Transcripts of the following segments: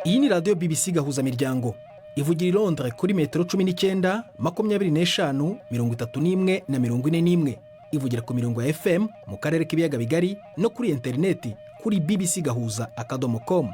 Iyi ni radiyo BBC Gahuzamiryango, ivugira i Londres kuri metero 19, 25, 31 na 41. Ivugira ku mirongo ya FM mu karere k'ibiyaga bigari no kuri interineti kuri bbcgahuza.com.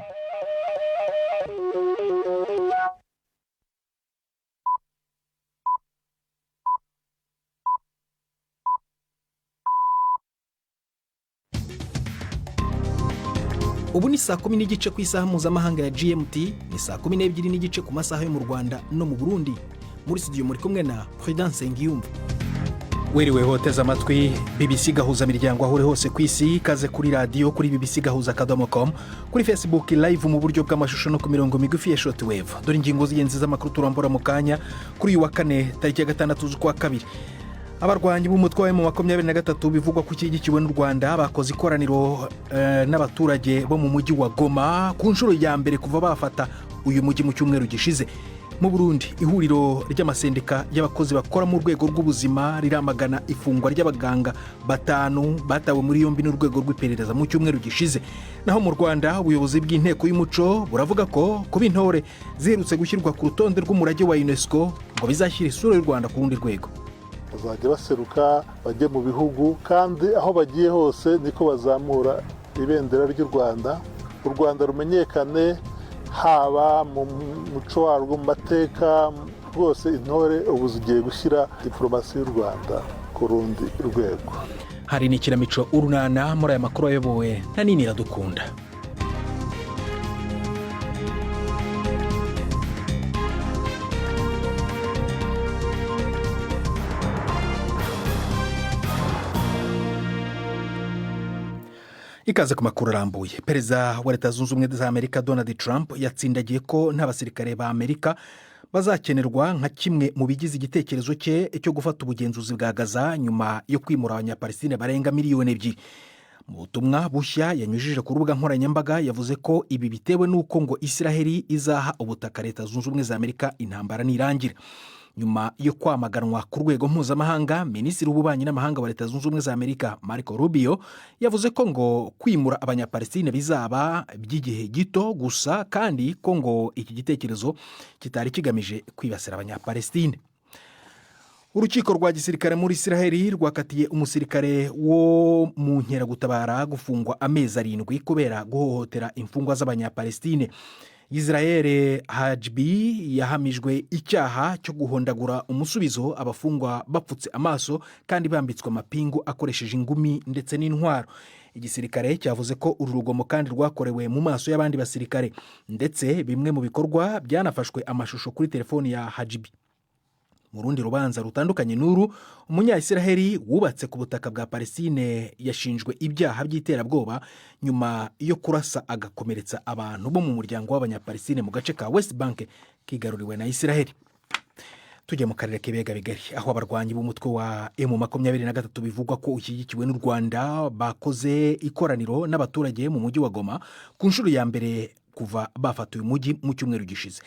Ubu ni saa 10:30 ku isaha mpuzamahanga ya GMT, ni saa 12:30 ku masaha yo mu Rwanda no mu Burundi. Muri studio muri kumwe na Prudence Nsengiyumva. Wiriwe hoteze amatwi BBC Gahuza Miryango aho uri hose ku isi. Ikaze kuri radiyo, kuri bbcgahuza.com, kuri Facebook Live mu buryo bw'amashusho no ku mirongo migufi ya shortwave. Dore ingingo z'ingenzi z'amakuru turambura mu kanya kuri uyu wa kane, tariki ya 6 z'ukwa kabiri. Abarwanyi b'umutwe wa M23 bivugwa ko ushyigikiwe n'u Rwanda bakoze ikoraniro n'abaturage bo mu mujyi wa Goma ku nshuro ya mbere kuva bafata uyu mujyi mu cyumweru gishize. Mu Burundi, ihuriro ry'amasendika y'abakozi bakora mu rwego rw'ubuzima riramagana ifungwa ry'abaganga batanu batawe muri yombi n'urwego rw'iperereza mu cyumweru gishize. Naho mu Rwanda, ubuyobozi bw'inteko y'umuco buravuga ko kuba intore ziherutse gushyirwa ku rutonde rw'umurage wa UNESCO ngo bizashyira isura y'u Rwanda ku rundi rwego. Bazajya baseruka bajye mu bihugu, kandi aho bagiye hose niko bazamura ibendera ry'u Rwanda, u Rwanda rumenyekane haba mu muco warwo, mu mateka rwose. Intore ubu zigiye gushyira diporomasi y'u Rwanda ku rundi rwego. Hari n'ikinamico Urunana muri aya makuru ayobowe na Nini Iradukunda. Ikaze ku makuru arambuye. Perezida wa Leta Zunze Ubumwe za Amerika Donald Trump yatsindagiye ko nta basirikare ba Amerika bazakenerwa nka kimwe mu bigize igitekerezo cye cyo gufata ubugenzuzi bwa Gaza nyuma yo kwimura Abanyapalestine barenga miliyoni 2. Mu butumwa bushya yanyujije ku rubuga nkoranyambaga, yavuze ko ibi bitewe n'uko ngo Israheli izaha ubutaka Leta Zunze Ubumwe za Amerika intambara nirangira. Nyuma yo kwamaganwa ku rwego mpuzamahanga, minisitiri w'ububanyi n'amahanga wa Leta Zunze Ubumwe za Amerika Marco Rubio yavuze ko ngo kwimura Abanyapalestine bizaba by'igihe gito gusa, kandi ko ngo iki gitekerezo kitari kigamije kwibasira Abanyapalestine. Urukiko rwa gisirikare muri Israheli rwakatiye umusirikare wo mu nkeragutabara gufungwa amezi 7 kubera guhohotera imfungwa z'Abanyapalestine. Israel Hajbi yahamijwe icyaha cyo guhondagura umusubizo abafungwa bapfutse amaso kandi bambitswe amapingu, akoresheje ingumi ndetse n'intwaro. Igisirikare cyavuze ko uru rugomo kandi rwakorewe mu maso y'abandi basirikare, ndetse bimwe mu bikorwa byanafashwe amashusho kuri telefoni ya Hajibi. Mu rundi rubanza rutandukanye n'uru, Umunyayisiraheli wubatse ku butaka bwa Palestine yashinjwe ibyaha by'iterabwoba nyuma yo kurasa agakomeretsa abantu bo mu muryango w'Abanyapalestine mu gace ka West Bank kigaruriwe na Isiraheli. Tujya mu karere k'ibiyaga bigari, aho abarwanyi b'umutwe wa M23 bivugwa ko ushyigikiwe n'u Rwanda bakoze ikoraniro n'abaturage mu mujyi wa Goma ku nshuro ya mbere kuva bafata uyu mujyi mu cyumweru gishize.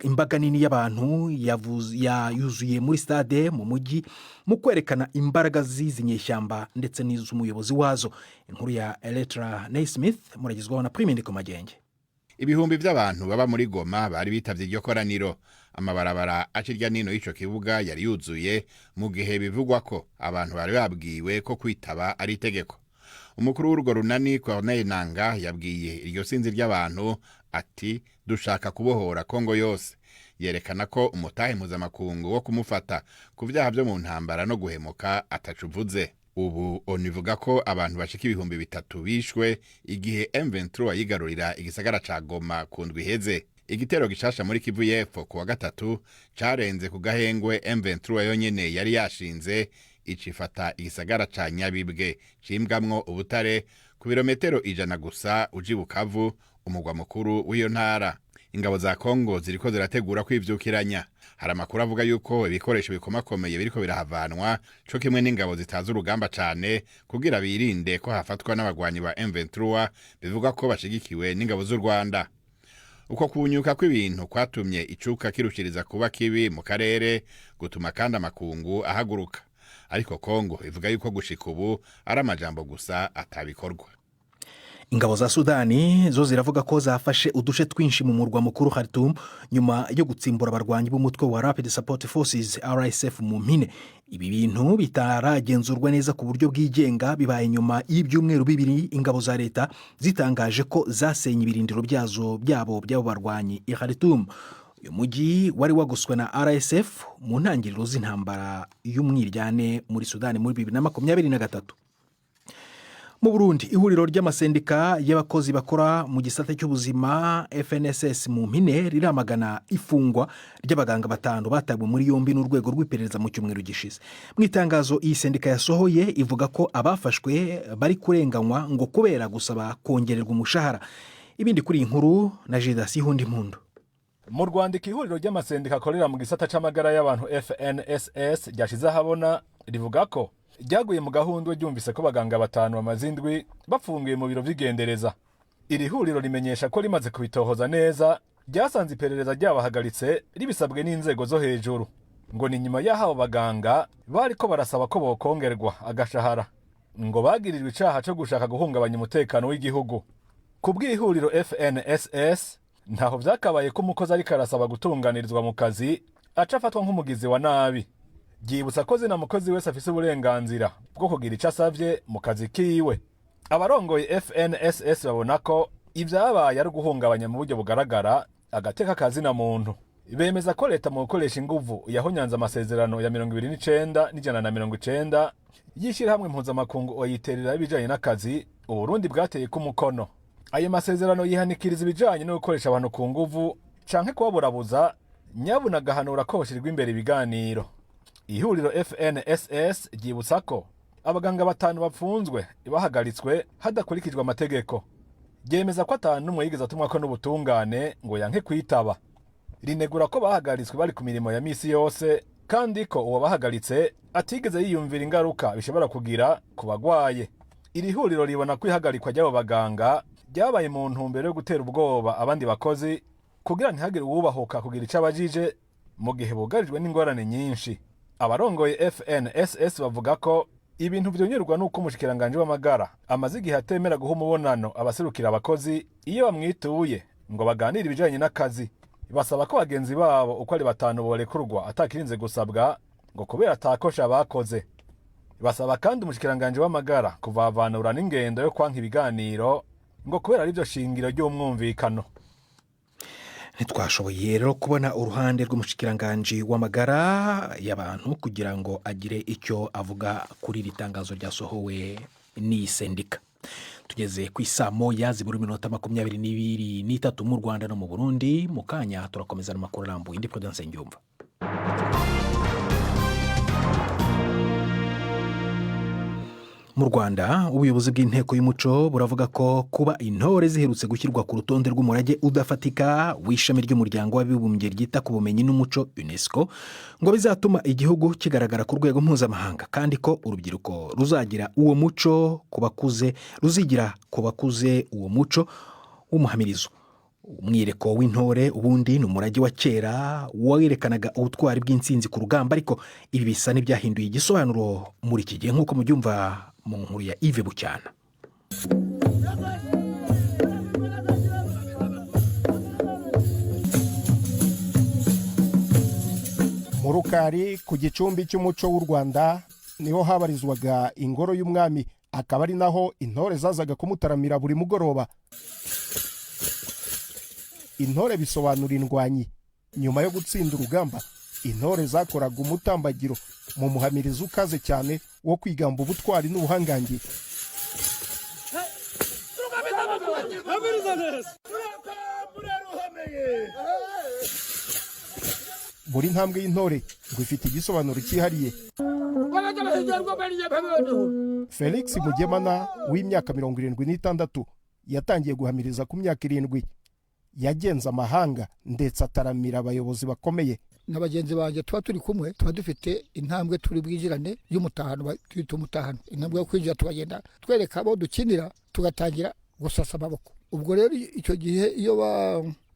Imbaga nini y'abantu yuzuye muri stade mu mujyi mu kwerekana imbaraga z'izi nyeshyamba ndetse n'iz'umuyobozi wazo. Inkuru ya Electra Naismith muragezwaho na Prime Magenge. Ibihumbi by'abantu baba muri Goma bari bitavye iryo koraniro. Amabarabara aca irya nino y'ico kibuga yari yuzuye, mu gihe bivugwa ko abantu bari babwiwe ko kwitaba ari itegeko. Umukuru w'urwo runani Corneille Nanga yabwiye iryo sinzi ry'abantu ati: "Dushaka kubohora Kongo yose." Yerekana ko umutahe mpuzamakungu wo kumufata ku vyaha vyo mu ntambara no guhemuka atacuvuze. Ubu ONU ivuga ko abantu bashika 3000 bishwe igihe M23 yigarurira igisagara ca Goma ku ndwi iheze. Igitero gishasha muri Kivu y'Epfo ku wa gatatu carenze ku gahengwe M23 yonyene yari yashinze, icifata igisagara ca Nyabibwe cimbwamwo ubutare, ku birometero 100 gusa uja Bukavu, umugwa mukuru w'iyo ntara. Ingabo za Kongo ziriko zirategura kwivyukiranya. Hari amakuru avuga yuko ibikoresho bikomakomeye biriko birahavanwa, co kimwe n'ingabo zitazi urugamba cane, kugira birinde ko hafatwa n'abagwanyi ba M23 bivuga ko bashigikiwe n'ingabo z'u Rwanda. Uko kunyuka kw'ibintu kwatumye icuka kirushiriza kuba kibi mu karere, gutuma kandi amakungu ahaguruka. Ariko Kongo ivuga yuko gushika ubu ari amajambo gusa, atabikorwa. Ingabo za Sudani zo ziravuga ko zafashe uduce twinshi mu murwa mukuru Khartoum nyuma yo gutsimbura abarwanyi b'umutwe wa Rapid Support Forces, RSF mu mpine. Ibi bintu bitaragenzurwa neza ku buryo bwigenga bibaye nyuma y'ibyumweru 2 ingabo za leta zitangaje ko zasenye ibirindiro byazo byabo by'abo barwanyi i Khartoum. Uyu mujyi wari wagoswe na RSF mu ntangiriro z'intambara y'umwiryane muri Sudani muri 2023. Mu Burundi, ihuriro ry'amasendika y'abakozi bakora mu gisata cy'ubuzima, FNSS mu mpine, riramagana ifungwa ry'abaganga batanu batawe muri yombi n'urwego rw'iperereza mu cyumweru gishize. Mu itangazo iyi sendika yasohoye, ivuga ko abafashwe bari kurenganywa ngo kubera gusaba kongererwa umushahara. Ibindi kuri iyi nkuru na Jidasi Hundi Mpundu. Mu rwandiko ihuriro ry'amasendika akorera mu gisata c'amagara y'abantu, FNSS, ryashize ahabona, rivuga ko ryaguye mu gahundwe ryumvise ko abaganga batanu bamaze indwi bafungiwe mu biro vy'igendereza. Iri huriro rimenyesha ko rimaze kubitohoza neza ryasanze iperereza ryabahagaritse ribisabwe n'inzego zo hejuru. Ngo ni nyuma y'aho abo baganga bariko barasaba ko bokongerwa agashahara, ngo bagirirwe icaha co gushaka guhungabanya umutekano w'igihugu. Ku bw'ihuriro FNSS, ntaho vyakabaye ko umukozi ariko arasaba gutunganirizwa mu kazi aca afatwa nk'umugizi wa nabi. Ryibutsa ko zina mukozi wese afise uburenganzira bwo kugira ico asavye mu kazi kiwe. Abarongoye FNSS babona ko ivyabaye ari uguhungabanya mu buryo bugaragara agateka ka zina muntu. Bemeza ko leta mu gukoresha inguvu yahonyanze amasezerano ya 129 190 y'ishirahamwe mpuzamakungu OIT ibijanye n'akazi Uburundi bwateyeko umukono. Ayo masezerano yihanikiriza ibijanye no gukoresha abantu ku nguvu canke kubaburabuza, nyabuna agahanura ko hoshyirwa imbere ibiganiro. Ihuriro FNSS ryibutsa ko abaganga batanu bapfunzwe bahagaritswe hadakurikijwe amategeko. Ryemeza ko atanu n'umwe yigeze atumwako n'ubutungane ngo yanke kwitaba. Rinegura ko bahagaritswe bari ku mirimo ya misi yose, kandi ko uwo bahagaritse atigeze yiyumvira ingaruka bishobora kugira ku bagwaye. Iri huriro ribona ko ihagarikwa ry'abo baganga ryabaye mu ntumbero yo gutera ubwoba abandi bakozi kugira ntihagire uwubahuka kugira ico abajije mu gihe bugarijwe n'ingorane nyinshi. Abarongoye FNSS bavuga ko ibintu vyongerwa n'uko umushikiranganji w'amagara amaze igihe atemera guha umubonano abaserukira abakozi iyo bamwituye ngo baganire ibijanye n'akazi. Basaba ko bagenzi babo uko ari batanu borekurwa atakirinze gusabwa, ngo kubera atakosha bakoze. Basaba kandi umushikiranganji w'amagara kuvavanura n'ingendo yo kwanka ibiganiro, ngo kubera arivyo shingiro ry'umwumvikano. Ntitwashoboye rero kubona uruhande rw'umushikiranganji w'amagara y'abantu kugira ngo agire icyo avuga kuri iri tangazo ryasohowe n'iyi sendika. Tugeze ku isaa 1 zibura iminota 23 mu Rwanda no mu Burundi. Mu kanya turakomeza n'amakuru arambuye. Indi Prudence Ngyumva. Mu Rwanda, ubuyobozi bw'Inteko y'Umuco buravuga ko kuba intore ziherutse gushyirwa ku rutonde rw'umurage udafatika w'ishami ry'Umuryango w'Abibumbye ryita ku bumenyi n'umuco, UNESCO, ngo bizatuma igihugu kigaragara ku rwego mpuzamahanga, kandi ko urubyiruko ruzagira uwo muco ku bakuze, ruzigira ku bakuze uwo muco w'umuhamirizo. Umwiyereko w'intore ubundi ni umurage wa kera werekanaga ubutwari bw'intsinzi ku rugamba, ariko ibi bisa n'ibyahinduye igisobanuro muri iki gihe, nk'uko mubyumva mu nkuru ya Yves Bucyana. Mu Rukari ku gicumbi cy'umuco w'u Rwanda niho habarizwaga ingoro y'umwami, akaba ari naho intore zazaga kumutaramira buri mugoroba. Intore bisobanura indwanyi. Nyuma yo gutsinda urugamba, intore zakoraga umutambagiro mu muhamirizo ukaze cyane wo kwigamba ubutwari n'ubuhangange. Buri ntambwe y'intore ngo ifite igisobanuro cyihariye. Felix Mugemana w'imyaka 76 yatangiye guhamiriza ku myaka 7. Yagenze amahanga ndetse ataramira abayobozi bakomeye. Na bagenzi banjye tuba turi kumwe, tuba dufite intambwe turi bwinjirane y'umutahano, twita umutahano, intambwe yo kwinjira. Tukagenda twereka abo dukinira, tugatangira gusasa amaboko. Ubwo rero icyo gihe iyo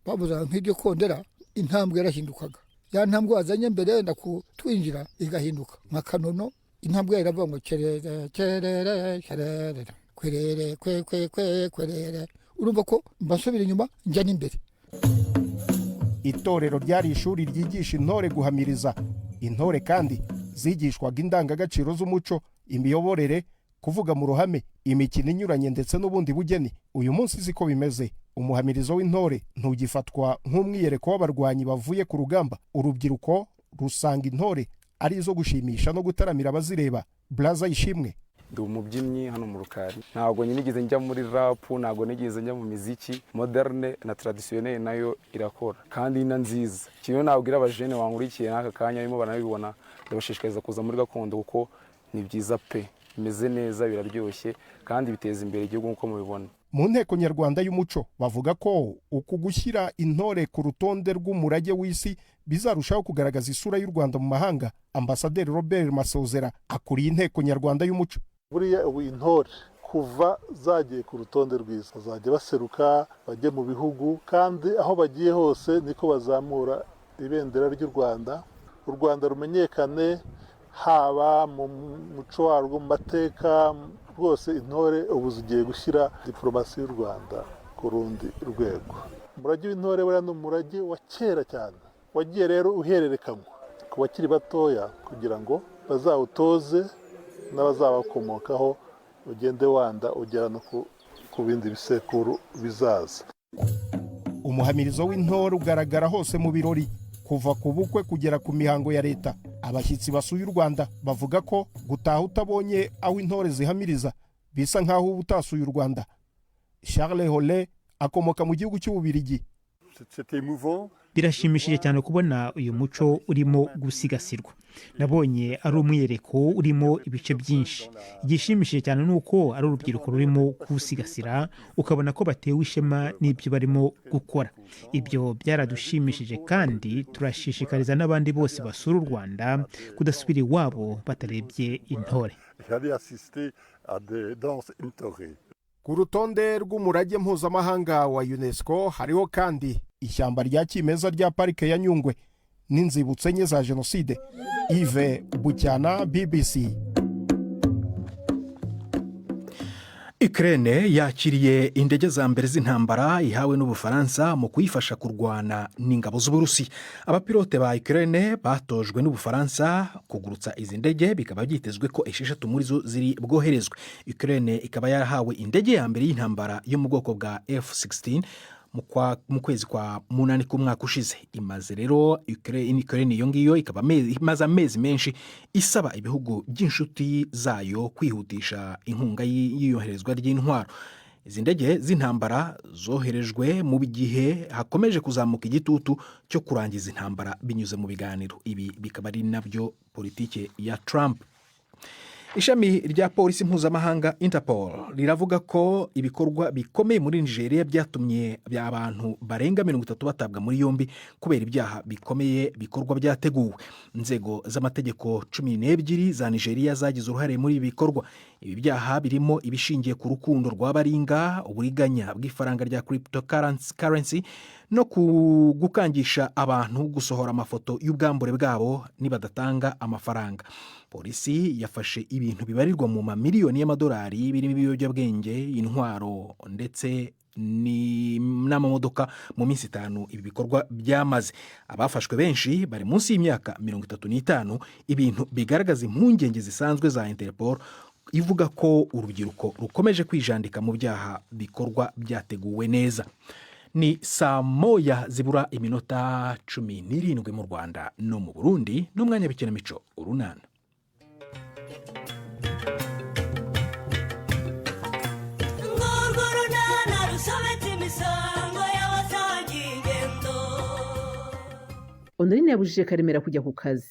babuzaga nk'iryo kondera, intambwe yarahindukaga. Ya ntambwe wazanye mbere yenda kutwinjira igahinduka nka kanono. Intambwe iravuga ngo kerere kerere kerere. Kwerere kwe kwe kwe kwerere. Urumva ko mbasubira inyuma njya n'imbere. Itorero ryari ishuri ryigisha intore guhamiriza. Intore kandi zigishwaga indangagaciro z'umuco, imiyoborere, kuvuga mu ruhame, imikino inyuranye ndetse n'ubundi bugeni. Uyu munsi siko bimeze. Umuhamirizo w'intore ntugifatwa nk'umwiyereko w'abarwanyi bavuye ku rugamba. Urubyiruko rusanga intore ari izo gushimisha no gutaramira abazireba. Blaza Ishimwe: Ndi umubyinnyi hano mu Rukari. Ntabwo nigeze njya muri rap, ntabwo nigeze njya mu miziki moderne na traditionnel, nayo irakora kandi na nziza. Kimwe nabwira abajene bankurikiye n'aka kanya barimo baranabibona, ndabashishikariza kuza muri gakondo kuko ni byiza pe, bimeze neza, biraryoshye kandi biteza imbere igihugu nk'uko mubibona. Mu Nteko Nyarwanda y'Umuco bavuga ko uku gushyira intore ku rutonde rw'umurage w'isi bizarushaho kugaragaza isura y'u Rwanda mu mahanga. Ambasaderi Robert Masozera akuriye Inteko Nyarwanda y'Umuco. Buriya ubu intore kuva zagiye ku rutonde rwiza, bazajya baseruka bajye mu bihugu, kandi aho bagiye hose niko bazamura ibendera ry'u Rwanda, u Rwanda rumenyekane haba mu muco warwo, mu mateka rwose. Intore ubu zigiye gushyira diporomasi y'u Rwanda ku rundi rwego. Umurage w'intore buriya ni umurage wa kera cyane, wagiye rero uhererekanywa ku bakiri batoya kugira ngo bazawutoze n'abazabakomokaho, ugende wanda ugera no ku bindi bisekuru bizaza. Umuhamirizo w'intore ugaragara hose mu birori, kuva ku bukwe kugera ku mihango ya leta. Abashyitsi basuye u Rwanda bavuga ko gutaha utabonye aho intore zihamiriza bisa nk'aho uba utasuye u Rwanda. Charles Hole akomoka mu gihugu cy'Ububirigi. Birashimishije cyane kubona uyu muco urimo gusigasirwa. Nabonye ari umwiyereko urimo ibice byinshi. Igishimishije cyane ni uko ari urubyiruko rurimo kuwusigasira, ukabona ko batewe ishema n'ibyo barimo gukora. Ibyo byaradushimishije kandi turashishikariza n'abandi bose basura u Rwanda kudasubira iwabo batarebye intore. Ku rutonde rw'umurage mpuzamahanga wa UNESCO hariho kandi ishyamba rya kimeza rya Parike ya Nyungwe n'inzibutso enye za jenoside. Yves Bucyana, BBC. Ukraine yakiriye indege za mbere z'intambara ihawe n'Ubufaransa mu kuyifasha kurwana n'ingabo z'Uburusiya. Abapilote ba Ukraine batojwe n'Ubufaransa kugurutsa izi ndege, bikaba byitezwe ko 6 muri zo ziri bwoherezwe. Ukraine ikaba yarahawe indege ya mbere y'intambara yo mu bwoko bwa F-16 mu kwezi kwa 8 k'umwaka ushize. Imaze rero Ukraine iyo ngiyo ikaba imaze amezi menshi isaba ibihugu by'inshuti zayo kwihutisha inkunga y'iyoherezwa ry'intwaro. Izi ndege z'intambara zoherejwe mu gihe hakomeje kuzamuka igitutu cyo kurangiza intambara binyuze mu biganiro. Ibi bikaba ari nabyo politike ya Trump. Ishami rya polisi mpuzamahanga Interpol riravuga ko ibikorwa bikomeye muri Nigeria byatumye abantu barenga 30 batabwa muri yombi kubera ibyaha bikomeye bikorwa byateguwe. Inzego z'amategeko 12 za Nigeria zagize uruhare muri ibi bikorwa. Ibi byaha birimo ibishingiye ku rukundo rwa baringa, uburiganya bw'ifaranga rya cryptocurrency no gukangisha abantu gusohora amafoto y'ubwambure bwabo nibadatanga amafaranga. Polisi yafashe ibintu bibarirwa mu mamiliyoni y'amadolari birimo ibiyobyabwenge, intwaro ndetse n'amamodoka mu minsi 5 ibi bikorwa byamaze. Abafashwe benshi bari munsi y'imyaka 35, ibintu bigaragaza impungenge zisanzwe za Interpol ivuga ko urubyiruko rukomeje kwijandika mu byaha bikorwa byateguwe neza. Ni saa 1 zibura iminota 17 mu Rwanda no mu Burundi, n'umwanya w'ikinamico Urunana. Honorine yabujije Karemera kujya ku kazi.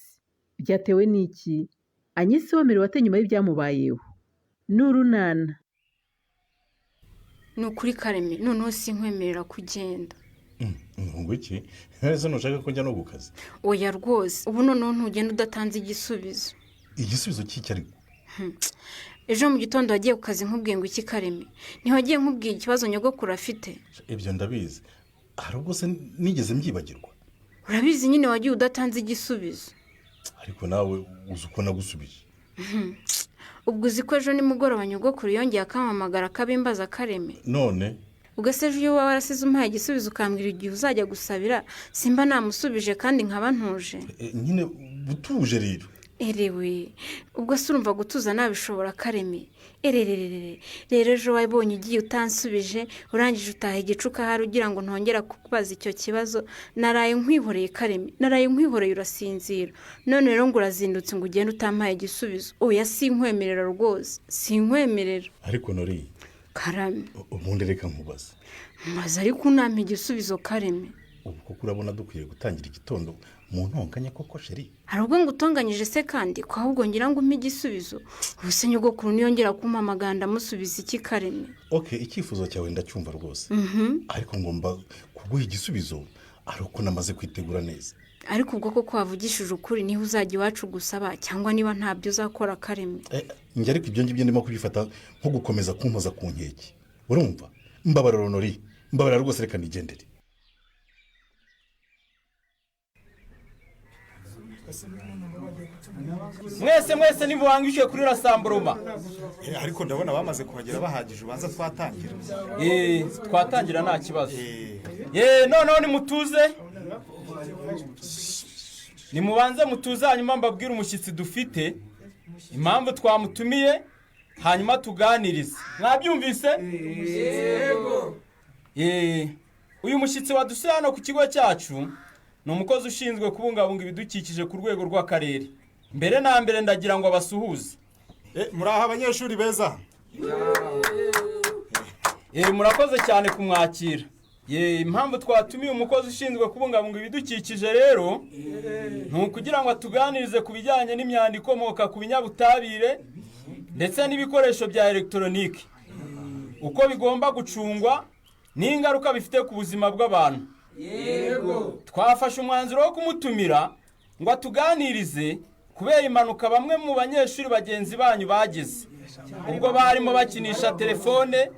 Byatewe n'iki? Anyesi wemerewe ate nyuma y'ibyamubayeho? Ni urunana. Ni ukuri Kareme, noneho sinkwemerera kugenda. Ngo iki? Ese ntushaka ko njya no ku kazi? Oya rwose, ubu noneho ntugenda udatanze igisubizo. Igisubizo cy'iki ariko? Ejo mu gitondo wagiye ku kazi nkubwiye ngo iki Kareme? Ntiwagiye nkubwiye ikibazo nyogokuru afite? Ibyo ndabizi. Hari ubwo se nigeze mbyibagirwa? Urabizi nyine wagiye udatanze igisubizo. Ariko nawe uzi uko nagusubije. Ubwo uzi ko ejo nimugoroba nyogokuru yongeye akampamagara akabimbaza, Kareme? None? Ubwo se ejo iyo waba warasize umpaye igisubizo, ukambwira igihe uzajya gusabira, simba namusubije kandi nkaba ntuje? Nyine butuje rero. Erewe, ubwo se urumva gutuza nabishobora, Kareme? Erererere, rero ejo wabonye ugiye utansubije, urangije utaha igicuku ahari ugira ngo ntongera kukubaza icyo kibazo. Naraye nkwihoreye, Kareme, naraye nkwihoreye urasinzira. None rero ngo urazindutse ngo ugende utampaye igisubizo. Oya, sinkwemerera rwose, sinkwemerera. Ariko Nori. Karame. Ubundi reka nkubaze. Mbaza, ariko unampa igisubizo, Kareme. Ubu koko urabona dukwiye gutangira igitondo mu ntonganya koko, chérie? Hari ubwo ngutonganyije se kandi, ko ahubwo ngira ngo umpe igisubizo? Ubu se nyogokuru niyongera kumpamagara ndamusubiza iki, Kareme? OK, icyifuzo cyawe ndacyumva rwose, ariko ngomba kuguha igisubizo ari uko namaze kwitegura neza. Ariko ubwo koko wavugishije ukuri, niba uzajya iwacu gusaba cyangwa niba ntabyo uzakora, Kareme? Njye ariko ibyo ngibyo ndimo kubifata nko gukomeza kumpoza ku nkeke, urumva? Mbabarira Nori, mbabarira rwose, reka nigendere. Mwese mwese nimubangishe kuri rassemblement. Ariko ndabona bamaze kuhagera bahagije, ubanza twatangira. Twatangira nta kibazo. Ye, noneho nimutuze, nimubanze mutuze, hanyuma mbabwire umushyitsi dufite, impamvu twamutumiye, hanyuma tuganirize. Mwabyumvise? Yego. Uyu mushyitsi wadusuye hano ku kigo cyacu ni umukozi ushinzwe kubungabunga ibidukikije ku rwego rw'akarere. Mbere na mbere ndagira ngo abasuhuze. Muraho abanyeshuri beza. Murakoze cyane kumwakira. Impamvu twatumiye umukozi ushinzwe kubungabunga ibidukikije rero ni ukugira ngo atuganirize ku bijyanye n'imyanda ikomoka ku binyabutabire ndetse n'ibikoresho bya elegitoroniki, uko bigomba gucungwa n'ingaruka bifite ku buzima bw'abantu. Yego. Twafashe umwanzuro wo kumutumira ngo atuganirize kubera impanuka bamwe mu banyeshuri bagenzi banyu bagize ubwo barimo bakinisha telefone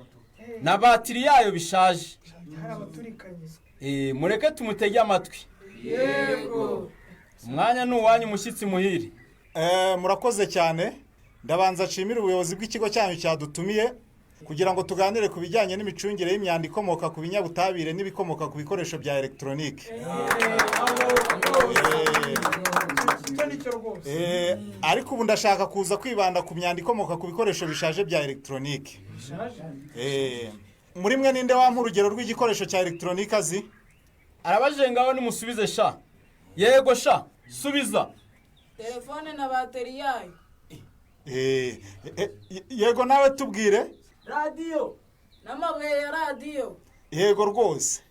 na batiri yayo bishaje. Mureke tumutege amatwi. Yego. Umwanya ni uwanyu, umushyitsi muhire. Murakoze cyane. Ndabanza nshimire ubuyobozi bw'ikigo cyanyu cyadutumiye kugira ngo tuganire ku bijyanye n'imicungire y'imyanda ikomoka ku binyabutabire n'ibikomoka ku bikoresho bya elegitoronike. Ariko ubu ndashaka kuza kwibanda ku myanda ikomoka ku bikoresho bishaje bya elegitoronike. Muri mwe ninde wampa urugero rw'igikoresho cya elegitoronike azi? Arabajije, ngaho nimusubize sha. Yego sha, subiza. Telefone na bateri yayo. Yego, nawe tubwire. Radiyo n'amabuye ya radiyo. Yego rwose,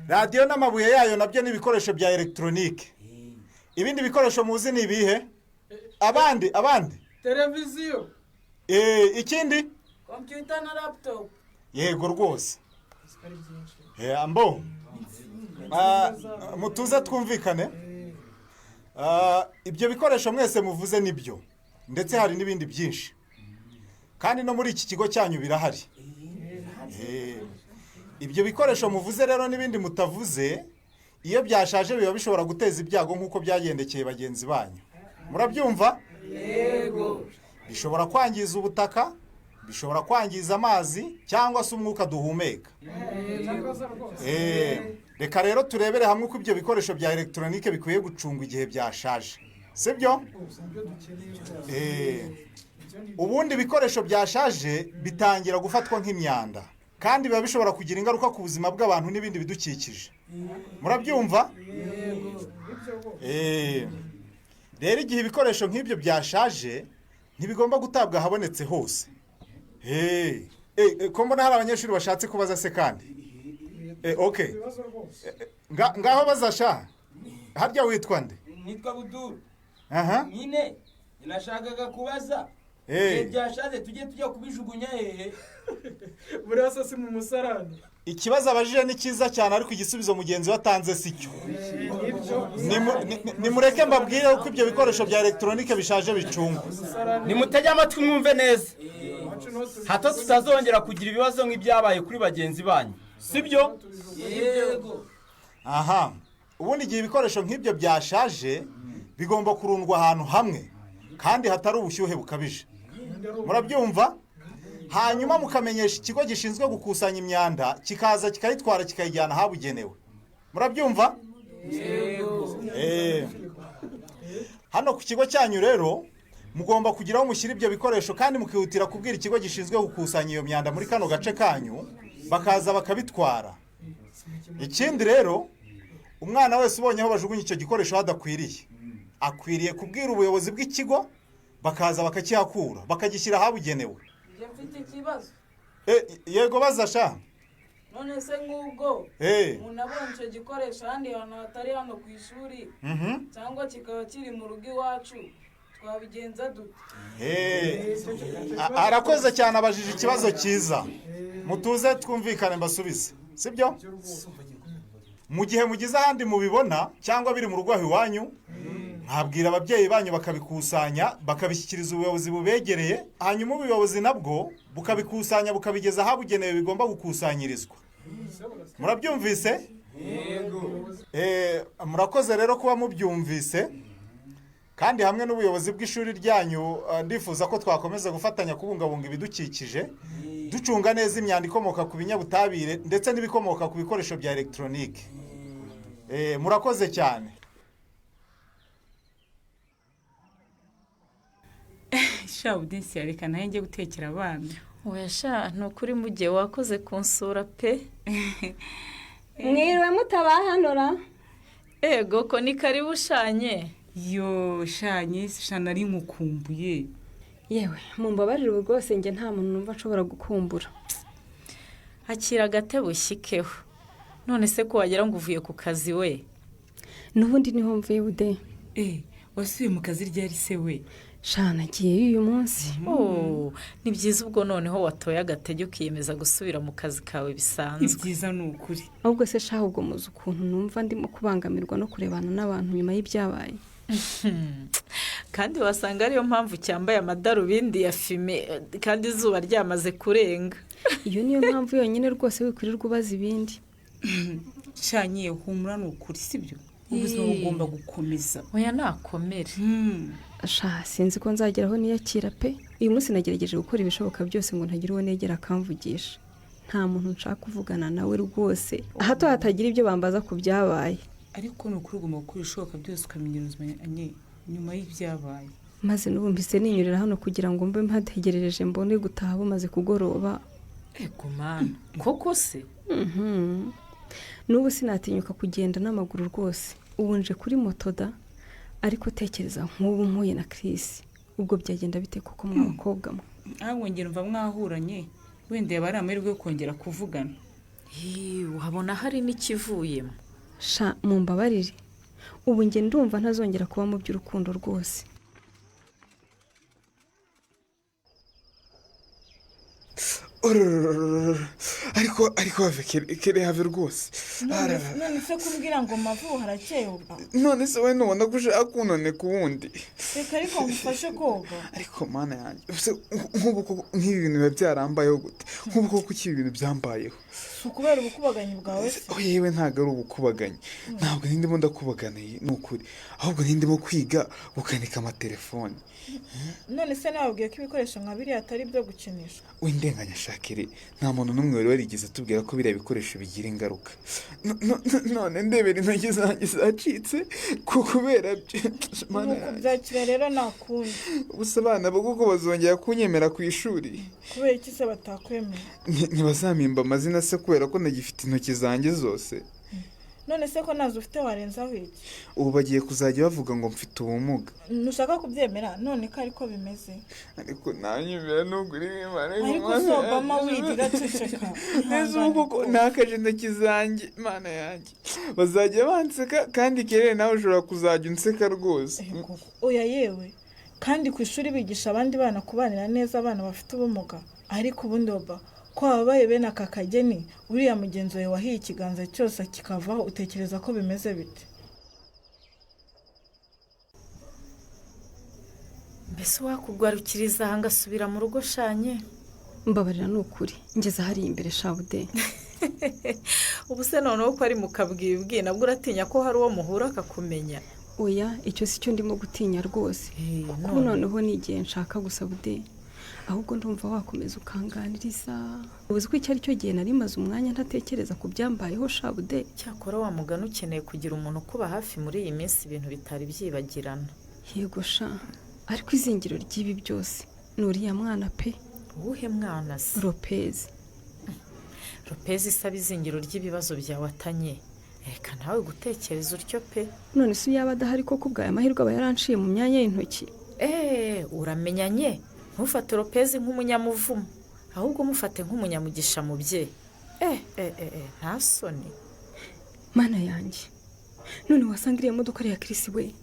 radiyo n'amabuye yayo nabyo ni ibikoresho bya elegitoronike. Ibindi bikoresho muzi ni ibihe? Abandi, abandi. Televiziyo. Ikindi? Kompiyuta na laptop. Yego rwose. Ambo mutuze twumvikane. Ibyo bikoresho mwese muvuze nibyo, ndetse hari n'ibindi byinshi, kandi no muri iki kigo cyanyu birahari. Ibyo bikoresho muvuze rero n'ibindi mutavuze, iyo byashaje biba bishobora guteza ibyago nk'uko byagendekeye bagenzi banyu. Murabyumva? Yego. Bishobora kwangiza ubutaka, bishobora kwangiza amazi cyangwa se umwuka duhumeka. Reka rero turebere hamwe uko ibyo bikoresho bya elegitoronike bikwiye gucungwa igihe byashaje, sibyo? Ubundi ibikoresho byashaje bitangira gufatwa nk'imyanda, kandi biba bishobora kugira ingaruka ku buzima bw'abantu n'ibindi bidukikije. Murabyumva? Rero igihe ibikoresho nk'ibyo byashaje ntibigomba gutabwa ahabonetse hose. Ko mbona hari abanyeshuri bashatse kubaza se kandi? OK. Ngaho bazasha. Harya witwa nde? Nitwa Buduru. Aha. Nyine nashakaga kubaza. Byashaje tujye tujya kubijugunya hehe? Burasa si mu musarani. Ikibazo abajije ni cyiza cyane, ariko igisubizo mugenzi we atanze si cyo. Nimureke mbabwire uko ibyo bikoresho bya elegitoronike bishaje bicungwa. Nimutege amatwi mwumve neza, hato tutazongera kugira ibibazo nk'ibyabaye kuri bagenzi banyu, sibyo? Yego. Aha, ubundi igihe ibikoresho nk'ibyo byashaje bigomba kurundwa ahantu hamwe kandi hatari ubushyuhe bukabije. Murabyumva? Hanyuma mukamenyesha ikigo gishinzwe gukusanya imyanda, kikaza kikayitwara kikayijyana ahabugenewe. Murabyumva? Hano ku kigo cyanyu rero mugomba kugira aho mushyira ibyo bikoresho, kandi mukihutira kubwira ikigo gishinzwe gukusanya iyo myanda muri kano gace kanyu, bakaza bakabitwara. Ikindi rero, umwana wese ubonye aho bajugunya icyo gikoresho hadakwiriye, akwiriye kubwira ubuyobozi bw'ikigo, bakaza bakakihakura, bakagishyira ahabugenewe. Njye mfite ikibazo. Yego baza sha. None se nk'ubwo umuntu abonye icyo gikoresho ahandi hantu hatari hano ku ishuri, cyangwa kikaba kiri mu rugo iwacu, twabigenza dute? Arakoze cyane, abajije ikibazo cyiza. Mutuze twumvikane mbasubize, sibyo? Mu gihe mugize ahandi mubibona cyangwa biri mu rugo aho iwanyu, mwabwira ababyeyi banyu bakabikusanya, bakabishyikiriza ubuyobozi bubegereye, hanyuma ubuyobozi nabwo bukabikusanya bukabigeza ahabugenewe bigomba gukusanyirizwa. Murabyumvise? Murakoze rero kuba mubyumvise, kandi hamwe n'ubuyobozi bw'ishuri ryanyu ndifuza ko twakomeza gufatanya kubungabunga ibidukikije, ducunga neza imyanda ikomoka ku binyabutabire ndetse n'ibikomoka ku bikoresho bya elegitoronike. Murakoze cyane. Sha Budensi, reka nawe njye gutekera abana. Oya sha, ni ukuri mugihe wakoze kunsura pe. Mwiriwe mutabahanura? Ego ko ni karibu shanye. Yo shanye, sha nari nkukumbuye. Yewe mumbabarire ubu rwose njye nta muntu numva nshobora gukumbura. Akira agatebe ushyikeho. None se ko wagira ngo uvuye ku kazi we? N'ubundi niho mvuye Bude. Wasubiye mu kazi ryari se we? Sha nagiyeyo uyu munsi. Ni byiza ubwo noneho watoye agatege ukiyemeza gusubira mu kazi kawe bisanzwe. Ni byiza ni ukuri. Ahubwo se sha, ubwo muzi ukuntu numva ndimo kubangamirwa no kurebana n'abantu nyuma y'ibyabaye. Kandi wasanga ariyo mpamvu cyambaye amadarubindi ya fime kandi izuba ryamaze kurenga. Iyo niyo mpamvu yonyine rwose wikwirirwa ubaza ibindi. Shanye humura ni ukuri, sibyo? Ubuzima bugomba gukomeza. Oya nakomere. Sha sinzi ko nzageraho niyakira pe. Uyu munsi nagerageje gukora ibishoboka byose ngo ntagira uwo negera akamvugisha. Nta muntu nshaka kuvugana nawe rwose, hato hatagira ibyo bambaza ku byabaye. Ariko ni ukuri ugomba gukora ibishoboka byose ukamenyera ubuzima nyuma y'ibyabaye. Maze n'ubu mpise ninyurira hano kugira ngo mbe mpategerereje mbone gutaha bumaze kugoroba. Ego mana, koko se? N'ubu sinatinyuka kugenda n'amaguru rwose, ubu nje kuri moto da. Ariko tekereza nk'ubu mpuye na Chris, ubwo byagenda bite koko mwa bakobwa mwe? Ahubwo ngira mva mwahuranye, wenda yaba ari amahirwe yo kongera kuvugana. Uhabona hari n'ikivuyemo. Sha mumbabarire, ubu nge ndumva ntazongera kuba mu by'urukundo rwose. Ariko have kere have rwose. None se kumbwira ngo mavu harakeye uba? None se we nubona ko ushaka kunone ku wundi? Reka ariko ngufashe koga. Ariko mana yanjye, nk'ubu koko nk'ibi bintu biba byarambayeho gute? Nk'ubu koko iki ibintu byambayeho? Si ukubera ubukubaganyi bwawe se? Yewe ntabwo ari ubukubaganyi, ntabwo ndimo ndakubagana ni ukuri, ahubwo ndimo kwiga gukanika amatelefoni. None se nababwiye ko ibikoresho nka biriya atari ibyo gukinisha? Windenganya Shakire, nta muntu n'umwe wari warigeze atubwira ko biriya bikoresho bigira ingaruka. None ndebera intoki zanjye zacitse kubera ni ukubyakira rero nta kundi. Gusa abana bo kuko bazongera kunyemera ku ishuri. Kubera iki se batakwemera? Ntibazampimba amazina se kubera ko nagifite intoki zanjye zose? None se ko ntazo ufite warenzaho iki? Ubu bagiye kuzajya bavuga ngo mfite ubumuga. Ntushaka kubyemera none ko ariko bimeze? Ariko nanyumvira nuguri imana. Ariko se Obama wirira ceceka. Neza ubu koko nakaje intoki zanjye, mana yanjye. Bazajya banseka kandi kerere nawe ushobora kuzajya unseka rwose. Oya yewe, kandi ku ishuri bigisha abandi bana kubanira neza abana bafite ubumuga. Ariko ubundi Oba, ko wabaye bene aka kageni, uriya mugenzi wawe wahiye ikiganza cyose kikavaho, utekereza ko bimeze bite? Mbese wakugwarukiriza aha ngasubira mu rugo shanye? Mbabarira ni ukuri, ngeze hariya imbere Shabude. Ubu se noneho ko ari mu kabwibwi, nabwo uratinya ko hari uwo muhura akakumenya? Oya, icyo si cyo ndimo gutinya rwose, kuko noneho ni igihe nshaka gusa Bude. Ahubwo ndumva wakomeza ukanganiriza. Uzi ko icyo ari cyo gihe nari maze umwanya ntatekereza ku byambayeho shabude. Cyakora wa mugani ukeneye kugira umuntu ukuba hafi muri iyi minsi, ibintu bitari byibagirana. Yego sha, ariko izingiro ry'ibi byose ni uriya mwana pe. Uwuhe mwana se? Lopez. Lopez isaba izingiro ry'ibibazo byawe atanye. Reka nawe gutekereza utyo pe. None se yaba adahari koko ubwaye amahirwe aba yaranciye mu myanya y'intoki? Uramenyanye, ntufate Lopez nk'umunyamuvumo, ahubwo mufate nk'umunyamugisha mubyeyi. Nta soni. Mana yanjye, none wasanga iriya modoka ari iya Chris we?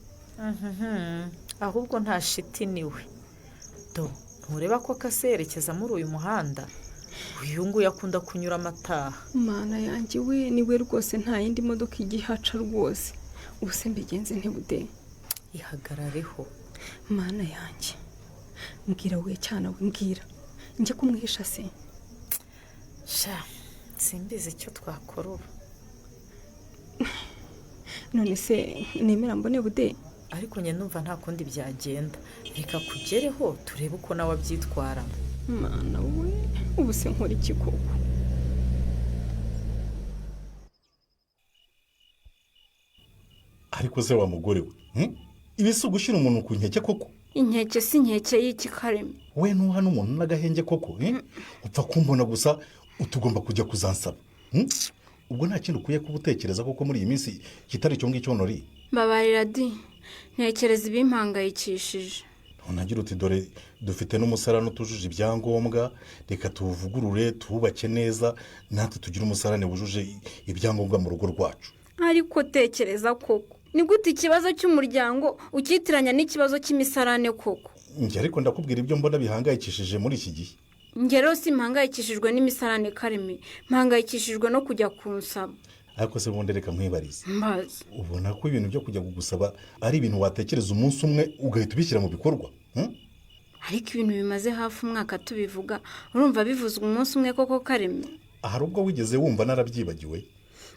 Ahubwo nta shiti niwe. Do, ntureba ko akase yerekeza muri uyu muhanda? Uyu nguyu akunda kunyura amataha. Mana yanjye we, niwe rwose, nta yindi modoka igihaca rwose. Ubuse mbigenze ntibude? Ihagarareho. Mana yanjye, mbwira we cyana we, mbwira njye kumwihisha se? Sha, simbizi icyo twakora ubu. None se nemera mbone bude? Ariko njye numva nta kundi byagenda, reka kugereho turebe uko nawe abyitwaramo. Mana we, ubu se nkora iki koko? Ariko se wa mugore we, ibi si ugushyira umuntu ku nkeke koko? Inkeke si inkeke y'iki Kareme? We ntuha n'umuntu n'agahenge koko? Upfa kumbona gusa utugomba kujya kuzansaba. Ubwo nta kindi ukwiye kuba utekereza koko muri iyi minsi kitari icyo ngicyo Honori? Mbabarira di, ntekereza ibimpangayikishije. Ntunagira uti dore dufite n'umusarane utujuje ibyangombwa, reka tuwuvugurure tuwubake neza, natwe tugire umusarane wujuje ibyangombwa mu rugo rwacu. Ariko tekereza koko, ni gute ikibazo cy'umuryango ukitiranya n'ikibazo cy'imisarane koko? Njye ariko ndakubwira ibyo mbona bihangayikishije muri iki gihe. Njye rero simpangayikishijwe n'imisarane Kareme, mpangayikishijwe no kujya kunsaba. Ariko se bundi reka nkwibarize. Mbaza. Ubona ko ibintu byo kujya kugusaba ari ibintu watekereza umunsi umwe ugahita ubishyira mu bikorwa? Ariko ibintu bimaze hafi umwaka tubivuga, urumva bivuzwe umunsi umwe koko Kareme? Hari ubwo wigeze wumva narabyibagiwe?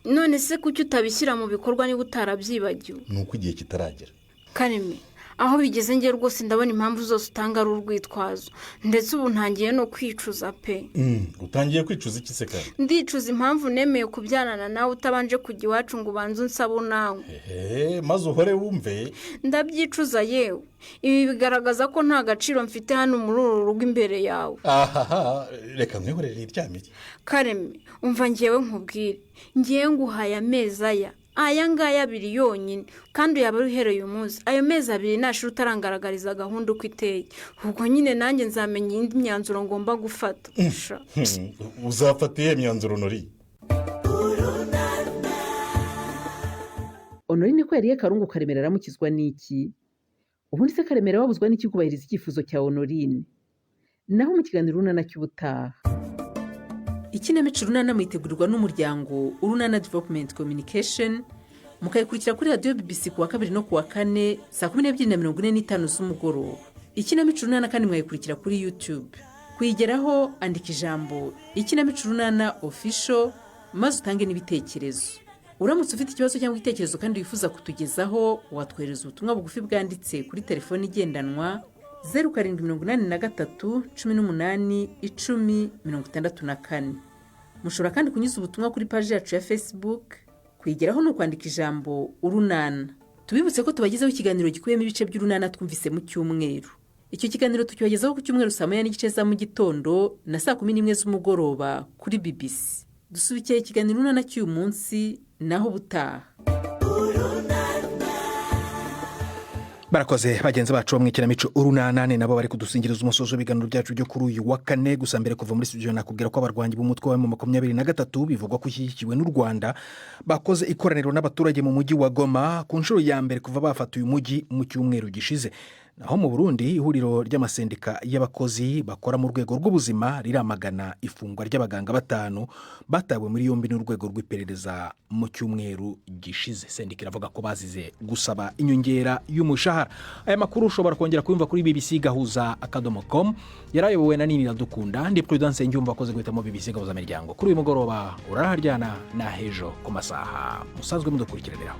None se kuki utabishyira mu bikorwa niba utarabyibagiwe? Ni uko igihe kitaragera. Kareme, aho bigeze njye rwose ndabona impamvu zose utanga ari urwitwazo, ndetse ubu ntangiye no kwicuza pe. Utangiye kwicuza iki se kandi? Ndicuza impamvu nemeye kubyarana nawe utabanje kujya iwacu ngo ubanze unsabe unawe. Maze uhore wumve. Ndabyicuza yewe. Ibi bigaragaza ko nta gaciro mfite hano muri uru rugo imbere yawe. Ahaha, reka nkwihorere iryamire. Kareme, umva ngewe nkubwire, ngewe nguhaye amezi aya ngaya abiri yonyine, kandi uyaba uhereye umunsi. Ayo mezi abiri nashira utarangaragariza gahunda uko iteye, ubwo nyine nanjye nzamenya indi myanzuro ngomba gufata. Uzafata iyihe myanzuro Honori? Honori niko yariye karungu Karemera aramukizwa n'iki? Ubundi se Karemera wabuzwa n'iki kubahiriza icyifuzo cya Honorine? Naho mu kiganiro Urunana cy'ubutaha. Ikinamico Urunana mwitegurirwa n'umuryango Urunana Development Communication, mukayikurikira kuri radiyo BBC kuwa kabiri no kuwa kane saa 12:45 z'umugoroba. Ikinamico Urunana kandi mwayikurikira kuri YouTube. Kuyigeraho andika ijambo Ikinamico Urunana Official maze utange n'ibitekerezo. Uramutse ufite ikibazo cyangwa igitekerezo kandi wifuza kutugezaho, watwohereza ubutumwa bugufi bwanditse kuri telefoni igendanwa 0783 18 10 64. Mushobora kandi kunyuza ubutumwa kuri paji yacu ya Facebook. Kuyigeraho ni ukwandika ijambo Urunana. Tubibutse ko tubagezaho ikiganiro gikubiyemo ibice by'Urunana twumvise mu cyumweru. Icyo kiganiro tukibagezaho ku cyumweru saa 1:30 za mu gitondo na saa 11 z'umugoroba kuri BBC. Dusubikiye ikiganiro Urunana cy'uyu munsi, naho ubutaha. Barakoze bagenzi bacu bo mu ikinamico Urunana, nabo bari kudusingiriza umusozo w'ibiganiro byacu byo kuri uyu wa kane. Gusa mbere kuva muri studio nakubwira ko abarwanyi b'umutwe wa M23 bivugwa ko ushyigikiwe n'u Rwanda bakoze ikoraniro n'abaturage mu mujyi wa Goma ku nshuro ya mbere kuva bafata uyu mujyi mu cyumweru gishize. Naho mu Burundi, ihuriro ry'amasendika y'abakozi bakora mu rwego rw'ubuzima riramagana ifungwa ry'abaganga 5 batawe muri yombi n'urwego rw'iperereza mu cyumweru gishize. Sendika iravuga ko bazize gusaba inyongera y'umushahara. Aya makuru ushobora kongera kuyumva kuri BBC gahuza.com. Yarayobowe na Nini Iradukunda. Ndi Prudence Ngyumva akoze guhitamo BBC Gahuza Miryango. Kuri uyu mugoroba uraharyana na hejo ku masaha musanzwe mudukurikiraniraho.